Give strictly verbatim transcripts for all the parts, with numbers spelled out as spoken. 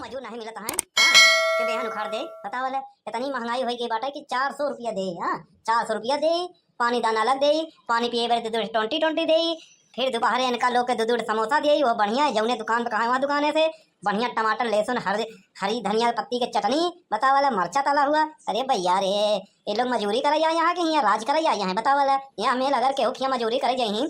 मजूर नहीं मिलत है, हाँ, कि बेहन उखाड़ दे। बतावा ले, इतनी महंगाई होइ गई बाटे कि चार सौ रुपया दे, हाँ, चार सौ रुपया दे, पानी दाना अलग दे, पानी पिए बरे दे दो twenty twenty दे, फिर दोपहरे इनका लोग के दो दो समोसा दे, वो बढ़िया है, जौने दुकान पे कहा है वहाँ दुकाने से बढ़िया टमाटर, लहसुन, हर, हरी धनिया पत्ती के चटनी, बतावा ले, मरचा तला हुआ। अरे भैया रे, ये लोग मजूरी करे या यहाँ के यहाँ राज करे या यहाँ, बतावा ले, यहाँ मेल अगर केहू के यहाँ मजूरी करे जाई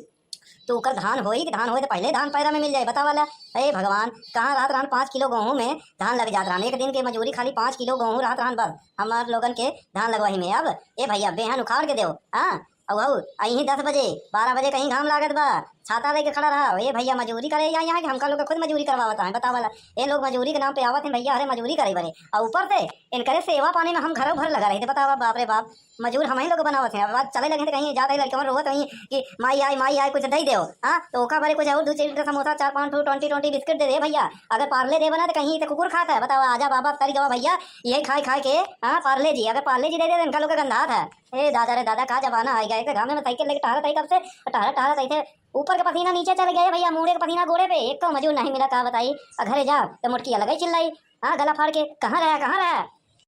तो ओकर धान होई कि धान होई तो पहले धान पैरा में मिल जाए, बतावा ले। हे भगवान, कहाँ रात रात पाँच किलो गेहूं में धान लग जात रहन, एक दिन के मजूरी खाली पाँच किलो गेहूं रात रहन बस हमार लोगन के धान लगवाही में। अब ए भैया, बेहन उखाड़ के देव, हाँ, अउ हऊ अहीं दस बजे, बारह बजे कहीं घाम लागत बा, छाता लेके खड़ा रहा। ए भैया, मजूरी करे या यहाँ के हमका लोग के खुद मजूरी करवावत है, बतावा ले। ए लोग मजूरी के नाम पे आवत हैं भैया, अरे मजूरी करे बरे, और ऊपर से इनकरे सेवा पानी में हम घरों भर लगा रहे थे, बतावा, बाप रे बाप। मजूर हमही लोग बनावत हैं। अब बात चले लगे तो कहीं जात है लड़कवन रोवत रही कि माई आई, माई आई, कुछ दे देव। हाँ, तो ओका बरे कुछ और दो चार समोसा, चार पाँच ठो twenty twenty बिस्किट दे दे भैया। अगर पार्ले देबे ना तो कहीं तो कुकुर खात है। बतावा, आजा बाबा, तरी गवा भैया, यही खाए खाए के। हाँ, पार्ले जी, अगर पार्ले जी दे दे तो इनका लोग के गंधात है। ए दादा रे दादा, का जमाना आ गया। एक तो घामे में साइकिल लेके टहरत है कब से, टहरत टहरत ऐसे ऊपर के पसीना नीचे चल गया है भैया, मूड़े के पसीना गोड़े पे। एक तो मजूर नहीं मिला, का बताई। आ घरे जा तो मोटकी अलग ही चिल्लाई, हाँ, गला फाड़ के, "कहाँ रहा, कहाँ रहा?"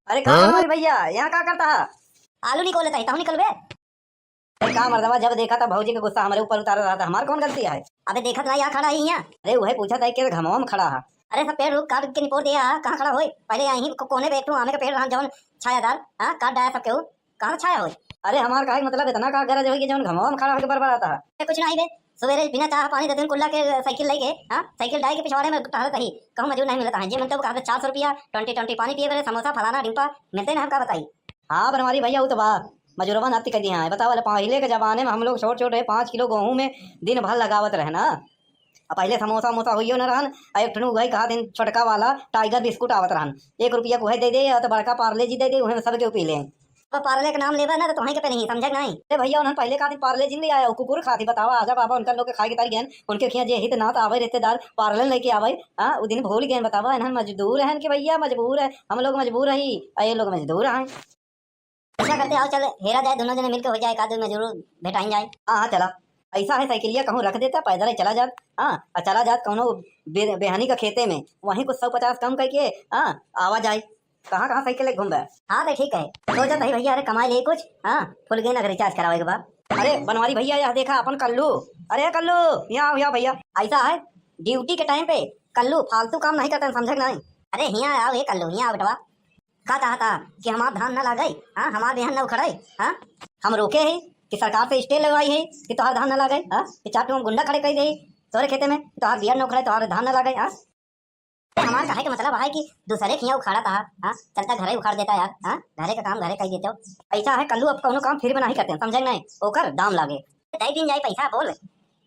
अरे का हाँ? हमारे भैया, यहाँ का करता है? आलू निकोलत है, तहु निकलबे। अरे का मर्दवा, जब देखा तब भौजी के गुस्सा हमारे ऊपर उतारा रहा था, हमार कौन गलती है? अबे देखत ना, यहाँ खड़ा है यहाँ। अरे वही पूछा था कि घमवा में खड़ा है। अरे सब पेड़ रूख काट के निपोर दिया, कहाँ खड़ा होए? पहले यहीं को-, कोने पे एक ठो आमे का पेड़ रहा, जौन छायादार, हाँ, काट डाया सब केहू। कहाँ छाया होए? अरे हमार कहे के मतलब इतना का गरज होई कि जौन घमवा में खड़ा होके बरबराता है? ए, कुछ नहीं बे, सुबेरे बिना चाह पानी दे दिन कुल्ला के साइकिल लेके, हाँ, साइकिल डाल के पिछवाड़े में टहरत रही, कहूँ मजूर नहीं मिलता है। जे मिलता वो कहते चार सौ रुपया, twenty twenty पानी पिए बरे, समोसा, फलाना, डिम्पा, मिलते नहीं हमका बताई। हाँ बनवारी भैया, वो तो बा, मजूरवन अति कर दिया है। बताओ, पहले के जमाने में हम लोग छोट छोट रहे, पाँच किलो गेहूं में दिन भर लगावत रहे ना। अब पहले समोसा वमोसा होइयो न रहन, आ एक ठनु वही कहा दिन छोटका वाला टाइगर बिस्कुट आवत रहन, एक रुपया कुहे दे दे या तो बड़का पार्ले जी दे दे, उहे में सबके पी ले। अब पार्ले के नाम लेबा ना तो तोहे के पे नहीं, समझे नहीं? अरे भैया, उन्हन पहले का दिन पार्ले जी ले आया, वो कुकुर खाती। बतावा, आजा बाबा, उनका लोग के खाए के तारी गहन, उनके खिया जे हित नात आवे रिश्तेदार पार्ले लेके आवे, हाँ, वो दिन भूल गए। बतावा, इन्हन मजदूर हैं कि भैया मजबूर है, हम लोग मजबूर रही, आ ये लोग मजदूर हैं। ऐसा करते आओ, चल हेरा जाए, दोनों जने मिलके हो जाए, एक आध में जरूर भेटाइन जाए। हाँ, हाँ, चला। ऐसा है, साइकिलिया कहूँ रख देता, पैदल ही चला जात। हाँ, और चला जात कौनो बे-, बेहनी का खेते में, वहीं कुछ सौ पचास कम करके, हाँ, आवा जाए। कहाँ, कहाँ साइकिल लेके घूमबे? हाँ, तो ठीक है, सोचत है भैया, अरे कमाई ले कुछ, हाँ, फुल गेन अगर रिचार्ज करावे के बाद। अरे बनवारी भैया, यह देखा अपन कल्लू। अरे कल्लू, यहाँ आओ, यहाँ भैया। ऐसा है, ड्यूटी के टाइम पे कल्लू फालतू काम नहीं करते, समझे कि नहीं? अरे हियाँ आओ, ये कल्लू, हियाँ आओ बेटवा। का चाहता कि हमार धान न लागे? हाँ, हमार बिहन न उखड़े? हाँ, हम रोके ही कि सरकार से स्टे लगवाई है कि तोहार धान न लागे? हाँ, कि चार ठो गुंडा खड़े कर दे तोरे खेते में, तोहार बिहन न उखड़े, तोहार धान न लागे? हाँ, हमार कहे के मतलब है कि दूसरे खिया उखाड़ा था, हाँ, चलता घरे उखाड़ देता यार, हाँ, घरे का काम घरे कर देते हो। ऐसा है कल्लू, अब कौनो काम फ्री में नहीं करते, समझे नहीं, ओकर दाम लागे। दे दिन जाए पैसा, बोल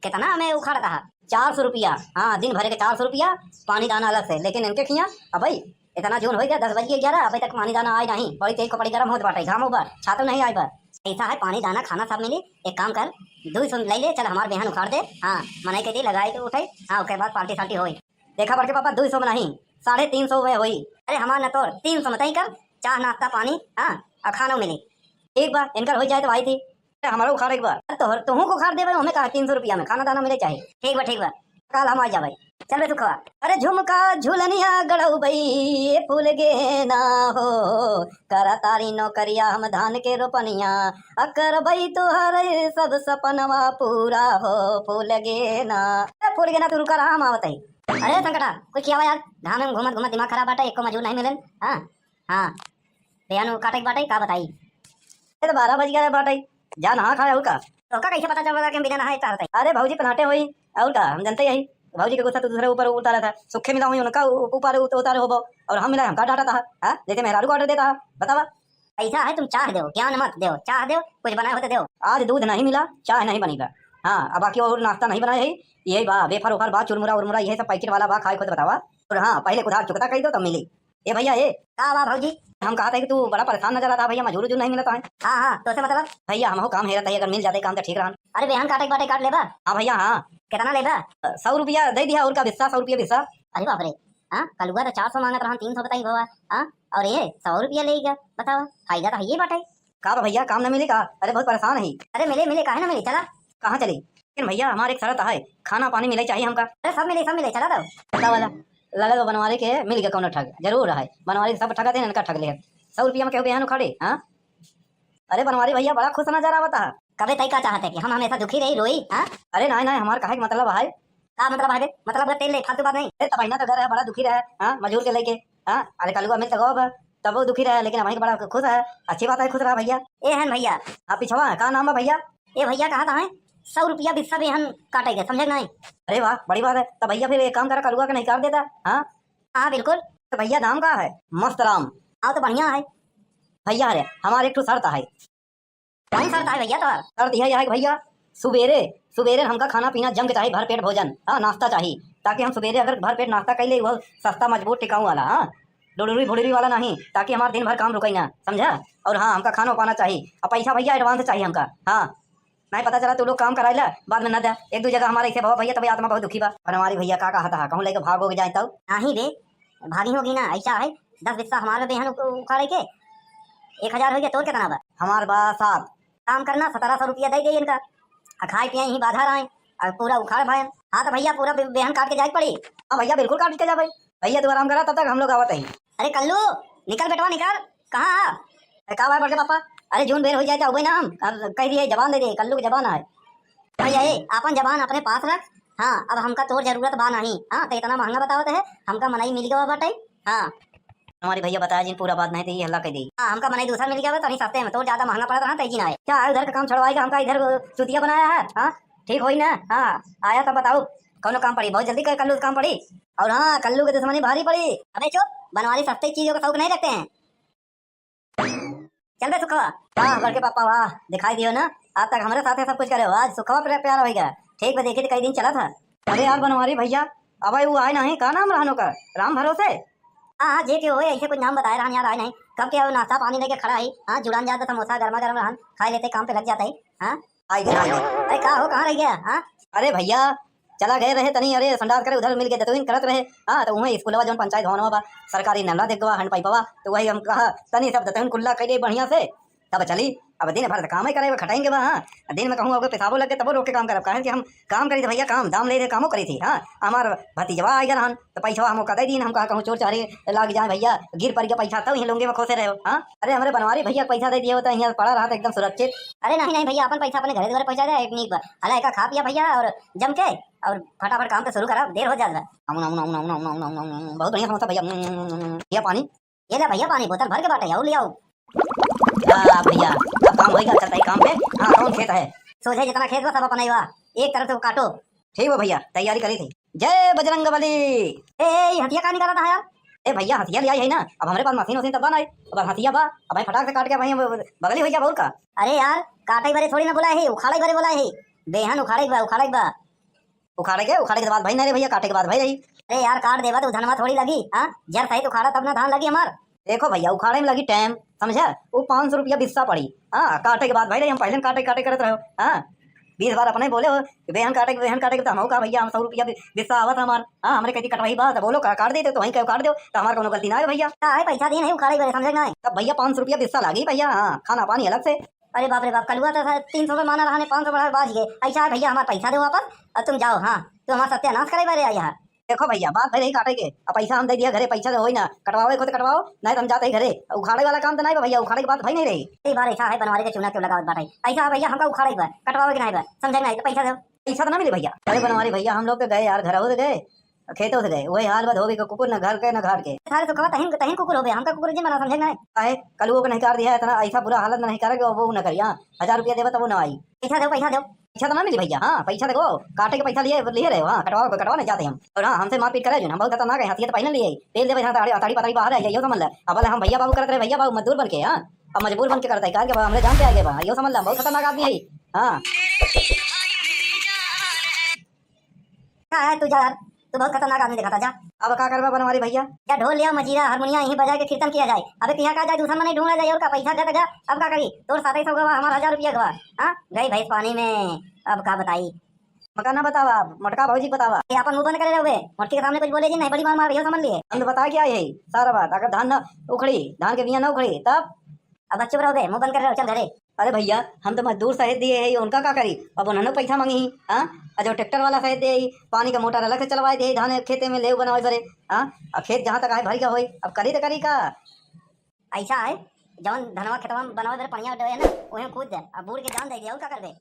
कितना हमें उखाड़ता है? चार सौ रुपया। हाँ, दिन भरे के चार सौ रुपया, पानी दाना अलग से। लेकिन इनके खिया अब भाई इतना जून हो गया, दस बज गया, ग्यारह, अभी तक पानी दाना आए नहीं। बड़ी तेज कपड़ी गर्म होत बाटे, घाम ऊपर, छातू नहीं आए बा। ऐसा है, पानी दाना खाना सब मिली। एक काम कर, दो सौ ले ले, चल हमार बेहन उखाड़ दे। हाँ, मनाई के दी, लगाए के उठे। हाँ, ओके बाद पार्टी सार्टी होई। देखा बड़के पापा, दो सौ में नहीं, साढ़े तीन सौ में होई। अरे हमार न तोर, तीन सौ में तय कर, चाह नाश्ता पानी, हाँ, और खाना मिली। एक बार इनकर हो जाए तो आई थी। अरे हमारा उखाड़ एक बार। अरे तोहर, तोहू को उखाड़ देबे, हमें कहा तीन सौ रुपया में खाना दाना मिले चाहे। ठीक बा, ठीक बा, काल हम आ जाबे। चल बे सुखवा। अरे झुमका झुलनिया गड़ौबई, ए फूल गे ना हो, करा तारी नौकरिया हम धान के रोपनिया, अ करबई तोहर सब सपनवा पूरा हो, फूल गे ना। ए फूल गे ना, तू रुका रहा, हम आवत हई। अरे संकटा, कोई खियावा यार, घाम में घूमत घूमत दिमाग खराब बाटे, एको मजूर नहीं मिलन। हाँ, हाँ, बयान काटे के बाटे, का बताई? ये तो बारह बज गया बाटे, जा नहा खाए और का। तो का कैसे पता चल रहा कि हम बिना नहाए टहरत हई? अरे भौजी पनाटे होई, और का, हम जनते यही। भौजी के गुस्सा तो दूसरे ऊपर उतारा था, सुखे मिला हुई उनका उ-, ऊपर उत-, उतारे होबो, और हम मिला हमका डांटा था, हाँ? जैसे मेहरारू को ऑर्डर देता है, बतावा। ऐसा है, तुम चाह दो, ज्ञान मत दो, चाह दो, कुछ बनाए होते दो। आज दूध नहीं मिला, चाय नहीं बनी बा। हाँ, अब बाकी और नाश्ता नहीं बनाए है, यही बा, वेफर उफर बा, चुरमुरा उरमुरा, यही सब पैकेट वाला बा, खाए खुद बतावा। और हाँ, पहले उधार चुकता कर दो, तब मिली। ए भैया, ए। का बा भौजी? हम कहा था कि तू बड़ा परेशान नजर आता भैया, मजूर उजूर नहीं मिलता है। हाँ, हाँ, तो से मतलब? भैया, हमहू काम हेरत है, अगर मिल जाते काम तो ठीक रहन। अरे बेहन काटे के बाटे काट लेबा। हाँ भैया, हाँ। कितना लेबा? सौ रुपया दे दिया, और का बिस्सा, सौ रुपया बिस्सा। अरे बाप रे, हाँ, कलुआ तो चार सौ मांगत रहन, तीन सौ बताई बाबा, हाँ, और ये सौ रुपया ले गया, बताओ, फायदा तो है ये बाटे। का बा भैया, काम न मिली का? अरे बहुत परेशान है। अरे मिले, मिले, काहे ना मिले, चला। कहाँ चली? लेकिन भैया, हमारे एक शर्त है, खाना पानी मिले चाहिए हमका। अरे सब मिले, सब मिले, चला दो। का वाला? लगल बा बनवारी के मिल गए कौनो ठग, जरूर है। बनवारी सब ठगत है, इनका ठग ले। सौ रुपया में केहू बेहन उखाड़ी, हाँ? अरे बनवारी भैया, बड़ा खुश नजर आवता है। कबे तई का चाहत है कि हम हमेशा दुखी रही, रोई, हाँ? अरे नहीं, नहीं, हमार कहे के मतलब है। का मतलब है बे? मतलब का तेल ले, फालतू बात नहीं। अरे तब ना तो घर है, बड़ा दुखी रहे, हाँ, मजूर के लेके, हाँ, अरे कलुआ मिल तो गो अब, तब वो दुखी रहे, लेकिन अब बड़ा खुश है। अच्छी बात है, खुश रहा भैया। ए हन भैया। हाँ पिछवा, का नाम बा भैया? ए भैया, कहा था है, सौ रुपया बिस्सा बेहन काटे के, समझे कि नहीं? अरे वाह, बड़ी बात है। तब भैया फिर एक काम करा, कलुआ के नहीं काट देता, हाँ? हाँ बिल्कुल। तो भैया नाम का है? मस्त राम। हाँ तो बढ़िया है। भैया रे, हमारे एक ठो शर्त है। कौन शर्त है भैया तोहार? शर्त यह है कि भैया, सुबेरे, सुबेरे हमका खाना पीना जम के चाही, भरपेट भोजन, हाँ, नाश्ता चाही, ताकि हम सुबेरे अगर भरपेट नाश्ता कर ले, वो सस्ता, मजबूत, टिकाऊ वाला, हाँ, डुडुरी भुडुरी वाला नहीं, ताकि हमार दिन भर काम रुके ना, समझा? और हाँ, हमका खाना पाना चाही, और पैसा भैया advance चाही हमका, हाँ, नहीं पता चला तू लोग काम कराइला, बाद में न दे। एक दो जगह हमारा ऐसे भवा भैया, तभी आत्मा बहुत दुखी बा। बनवारी भैया का कहता है, कहूँ लेके भाग हो के जाए तब? नहीं रे, भागी होगी ना, ऐसा है, दस बिस्सा हमार बेहन उ-, उखाड़े के, एक हजार हो गया, तोर कितना बा? हमार बा सात। काम करना, सत्रह सौ रुपया दे दे इनका, आ खाए पिए ही बाधा रहे, और पूरा उखाड़ भाई। हाँ तो भैया, पूरा बे-, बेहन काट के जाए के पड़ी। हाँ भैया, बिल्कुल काट के जा भाई। भैया तू आराम करा, तब तक हम लोग आवत ही। अरे कल्लू, निकल बेटवा निकल, कहाँ आ? अरे का भाई बड़के पापा? अरे जून बेर हो जाए तो अबे ना हम, अब कह दिए, जबान दे दे, कल्लू की जबान है। भैया ए, आपन जबान अपने पास रख। हाँ, अब हमका तोर जरूरत बा नहीं। हाँ, तो इतना महंगा बतावत है, हमका मनई मिल गवा बाटे। हाँ। हमारी भैया बताया जिन पूरा बात नहीं तो ये हल्ला कह दी। हाँ, हमका मनई दूसरा मिल गया बा, तनी सस्ते में, तोर ज्यादा महंगा पड़त रहा, तेजी ना आए। क्या है उधर का काम छुड़वाएगा, हमका इधर चुतिया बनाया है? हाँ, ठीक होई ना? हाँ, आया तब बताओ, कौनो काम पड़ी, बहुत जल्दी कर, कल्लू काम पड़ी। और हाँ, कल्लू की दुश्मनी भारी पड़ी। अबे चुप, बनवारी सस्ते चीजों का शौक नहीं रखते हैं। चल बे सुखवा। वाह बड़के पापा वाह, दिखाई दियो ना, आज तक हमरे साथे सब कुछ करे हो, आज सुखवा प्या-, प्यारा होइगा। ठीक बा, देखी तो कई दिन चला था। अरे यार बनवारी भैया, अब वो आए नहीं, का नाम रहन ओकर? राम भरोसे? हाँ हाँ, जे के होए, ऐसे कुछ नाम बताए रहन यार, आए नहीं। कब के वो नाश्ता पानी लेके खड़ा है, हाँ, जुड़ान जाता समोसा गर्मा गर्म रहन, खा लेते, काम पे लग जाता है। हाँ, आई गए, आई गए। अरे का हो, कहाँ रह गया? हाँ, अरे भैया, चला गए रहे तनी, अरे संडास करे उधर मिल गए, दतुइन करत रहे। हाँ, तो वहीं स्कूलवा जौन पंचायत भवनवा बा, सरकारी नल्ला देख गवा, हैंड पाइपवा, तो वही हम कहा तनी सब दतुइन कुल्ला कइले बढ़िया से, तब चली। अब दिन भर त कामे करे, खटाएंगे बा, हाँ। दिन में कहूँ अगर पेशाबो लग गए, तबो रोक के काम करब, काहे कि हम काम करी थे भैया, काम दाम ले रहे, कामो करी थी, हाँ। हमार भतीजवा आ गया रहन, तो पैसा हम ओका दे दीन, हम कहा कहूँ चोर चारे लाग जाए भैया, गिर पड़ गया पैसा, तब यहीं लोंगे में खोसे रहे हो, हाँ। अरे हमरे बनवारी भैया पैसा दे दिए होता, यहाँ पड़ा रहा था एकदम सुरक्षित। अरे नहीं नहीं भैया, अपन पैसा अपने घरे द्वारे पहुँचा दे, एक नीक बा। हला एका खा पिया भैया और जम के, और फटाफट काम पे शुरू करा, देर हो जात बा। अम, अम, अम, बहुत बढ़िया समोसा भैया। अम, अम, अम, अम, अम, भैया पानी। ये ले भैया पानी, बोतल भर के बाटे, और ले आओ। हाँ भैया, अब काम होइगा, चलता है काम पे। हाँ, कौन खेत है? सोझे जितना खेत बा सब अपने बा, एक तरफ से वो काटो। ठीक बा भैया, तैयारी करी थी। जय बजरंग बली। ए, ए, ये हथिया का निकाला था यार? ए भैया, हथिया ले आई है ना, अब हमरे पास मशीन वशीन तब बा ना, अब हथिया बा, अब भाई फटाक से काट के भाई हम बगली हो जाब और का। अरे यार, काटे बरे थोड़ी ना बोला है, उखाड़े बरे बोला है, बेहन उखाड़े के बा, उखाड़े के बा। उखाड़े के, उखाड़े के बाद भाई ना रे भैया, काटे के बाद भाई रही। अरे यार, काट देबा तो धनवा थोड़ी लगी, हाँ, जर सहित उखाड़ा तब ना धान लगी हमार। देखो भैया, उखाड़े में लगी टाइम, समझा? वो पाँच सौ रुपया बिस्सा पड़ी। हाँ, काटे के बाद भाई रे, हम पहले काटे काटे करत रहो। हाँ, बीस बार अपने बोले हो कि बेहन काटे के, बेहन काटे के, तो हम का भैया, हम सौ रुपया बि-, बिस्सा आवत हमार। हाँ, हमरे कहती कटवाई बा, तो बोलो का-, काट देते, तो वहीं का काट दो, तो हमार कोनो गलती ना है भैया। का है, पैसा दीन है उखाड़े बरे, समझे ना है? तब भैया पाँच सौ रुपया बिस्सा लागी भैया। हाँ, खाना पानी अलग से। अरे बाप रे बाप, कलुआ तो साहब तीन सौ पे माना रहा ने, पाँच सौ बढ़ा के बाज गए। ऐसा है भैया, हमार पैसा दो वापस और तुम जाओ। हाँ, तुम हमार सत्यानाश करे बरे आया है। देखो भैया, बात भले ही काटे के, अब पैसा हम दे दिया घरे, पैसा तो होई ना, कटवावे को तो कटवाओ, नहीं तो हम जाते ही घरे। उखाड़े वाला काम तो नहीं बा भैया, उखाड़े के बात भाई नहीं रही। एक बार ऐसा है, बनवारी के चूना क्यों लगावत बाटे? ऐसा है भैया, हमका उखाड़े के बा, कटवावे के नहीं बा, समझे नहीं तो पैसा दो। पैसा तो ना मिली भैया। अरे बनवारी भैया, हम लोग तो गए यार, घर हो तो गए, खेतों से गए, वही हाल बा, धोबी के कुकुर, ना घर के ना घाट के। सारे सुखवा तहिन, तहिन कुकुर हो गए, हमका कुकुर जिन बना, समझे नहीं। काहे? कलुओ के नहीं काट दिया है इतना, ऐसा बुरा हालत में नहीं करेगा, वो ना करिया। हजार रुपया देबा तब वो ना आई। पैसा दो, पैसा दो। पैसा तो ना मिली भैया, हाँ, पैसा देखो, काटे के पैसा लिए, लिए रहे हो, हाँ, कटवाओ, कटवा नहीं जाते हम। और हाँ, हमसे मारपीट करे जो, हम बहुत खतरनाक है, हथियार तो पहले लिए, पेल देवे, हाँ, ताड़ी, ताड़ी पतड़ी बाहर है, यो समझ ले। अब भले हम भैया बाबू करत रहे, भैया बाबू मजदूर बन के, हाँ, अब मजबूर बन के करता है, काहे के बा, हमरे जान पे आ गए बा, यो समझ ले, बहुत खतरनाक आदमी है, हाँ। का है तू जा यार, तू बहुत खतरनाक आदमी दिखाता, जा। अब का करबा बनवारी भैया? या ढोल लिया, मजीरा, हारमोनिया यहीं बजा के कीर्तन किया जाए। अबे किया का जाए, दूसरा मनई ढूंढा जाए, और का, पैसा दे दे जा। अब का करी, तोर सात सौ गवा, हमार हजार रुपया गवा। हाँ, गई भैंस पानी में, अब का बताई। मका ना बतावा, मोटका भौजी के बतावा। ये अपन मुंह बंद करे रहोगे, मोटकी के सामने कुछ बोले जी नहीं, बड़ी मार मार भैया समझ लिए। हम तो बता के आए है सारा बात, अगर धान ना उखड़ी, धान के बिया ना उखड़ी तब। अब चुप रहोगे, मुंह बंद करे रहो, चल घरे। अरे भइया, हम तो मजदूर सहेज दिए है, उनका का करी? अब उन्हनो पैसा मांगी ही, हाँ? और जो ट्रैक्टर वाला सहेज दिए ही, पानी का मोटर अलग से चलवाए दिए ही, धान खेते में लेव बनावे बरे, हाँ? और खेत जहाँ तक आए भर गया होई, अब करी तो करी का? ऐसा है, जौन धनवा खेतवा में बनावे बरे पनिया देवे है ना, वही में कूद जाए, अब बूड़ के जान दे दिया, और का करबे?